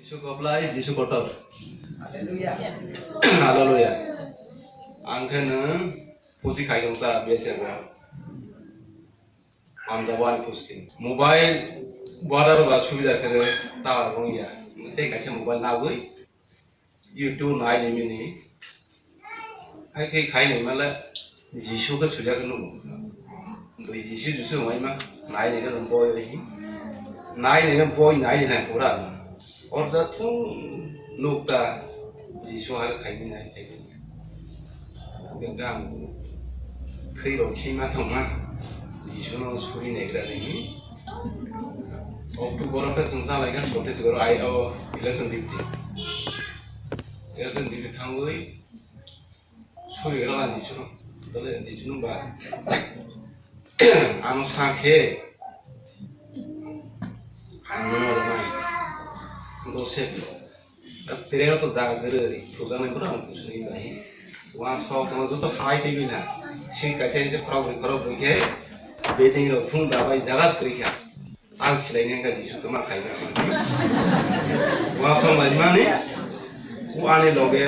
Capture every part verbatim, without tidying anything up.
Jisu koplai, Jisu kotor. Hallelujah. Hallelujah. Ang khe nwng puji khai tong ta B S F o. Panjab ani posting. Mobile border ba subida khe tower wngya. Tei kaisa mobile nagwi YouTube nai ni mini. Hai khe khai ni mala Jisu khe sujak nugo. Bui Jisu Jisu wngma nai ni khe boi ri. Nai ni khe boi nai ni pura. Orda thung nukta Jisu hai khai ni nai khai. Gam thwi rok khima thangma Jisu no suri negra ni. October khe sengsa lai kha Chhattisgarh ai o election duty. Election duty thangwi suri rana Jisu no. Tole Jisu no ba ano sakhe ang no rwnai. Dose train to jaga gere ri. Thujak nai bro ang suri bai. Wa sok no joto hai tei bina. Si kaisa se khorok bui khorok bui khe. Beding rok phung da bai jaga suri kha. Ang silai nang ka Jisu tuma khai na. Wa so mai mani. U ani loge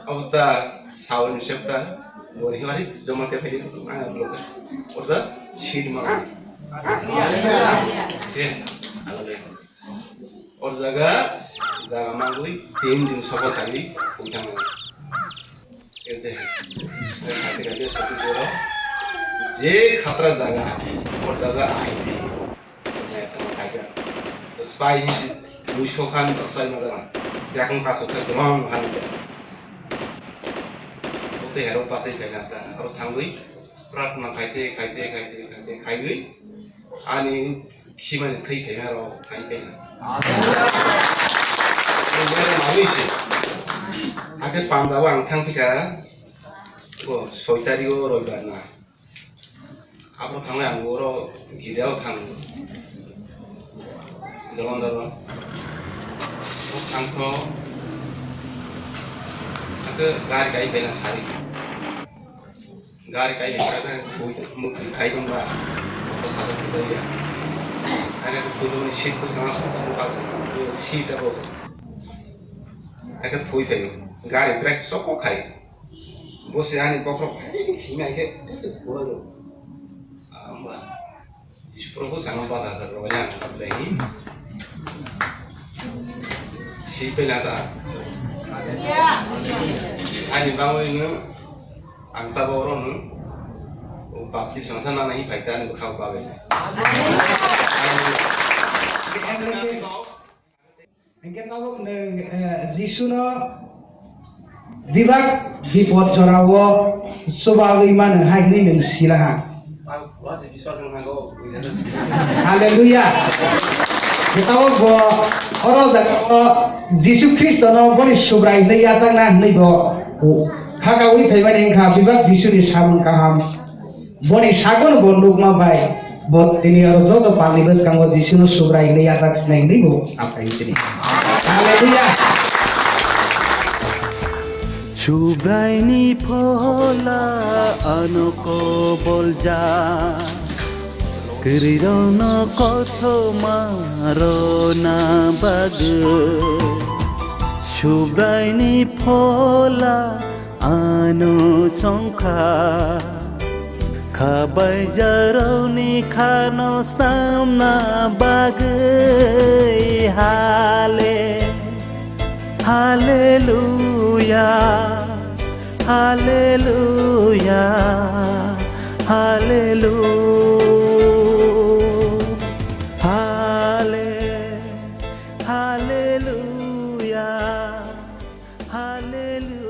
abta saun septa. Wari wari joma te phai tu ang loge. Orda sid ma. Ke. Hallelujah. Or jaga, jaga mangwi tin din sobo chali pungthang. Ede, ede sati joro. Je khatra jaga, or jaga ahi di. Kaja. Spai ni dui so khan spai ma jaga. Yakung kaso khe grong han. Ote hero pasai khaina ka. Aro thangwi pratna khaite, khaite, khaite, khaite, khaiwi. Ani khimani thwi khaina ro khai khaina. Ani mero mami se. Ake Punjab o ang thang phika. Ko soi tarik o roibar na. Abo thangwi ang oro gida o thang. Jalandhar o. O thang tho. Ake gari kai khaina sari. Gari kai ni kaka khui mukti kai dong ba. Ko saka khui ya. Kaka khui dong ni seat ko sama sama ko ba. Seat abo. Kaka khui kai. Gari brake soko khai. Bo se ani bokrok khai si mai ke. Ko do. Amba. Jisu Prabhu changma basa da rwya ang kaplai hi. Si pela ta. Ani bangwi no ang ta bo ro no. O baptisma sa nana hi phai ta ani bwkha ba bai. Hingke tabuk nwng, eh, Jisuno bibak bipot jorao chubagwi mano hai hwnwi nwng sila ha. Hallelujah. Tabuk bo oro jagao Jisu Khristono boni Subrai hwnwi yachakna hwnwi bo khakaui phaimani wngkha bibak Jisuni samung kaham. Boni sagon bo nukma bai, bo tini oro joto palni bwskango Jisuno Subrai hwnwi yachak sinai hwnwi bo saphai tini. Hallelujah. Subraini phola ano kobolja, kwrwirokno kothoma rwna bagwi. Subraini phola ano chongkha, khabaijakrokni khano snamna bagwi. Hale, haleluya, haleluya, haleluya, hale, haleluya. Hallelujah.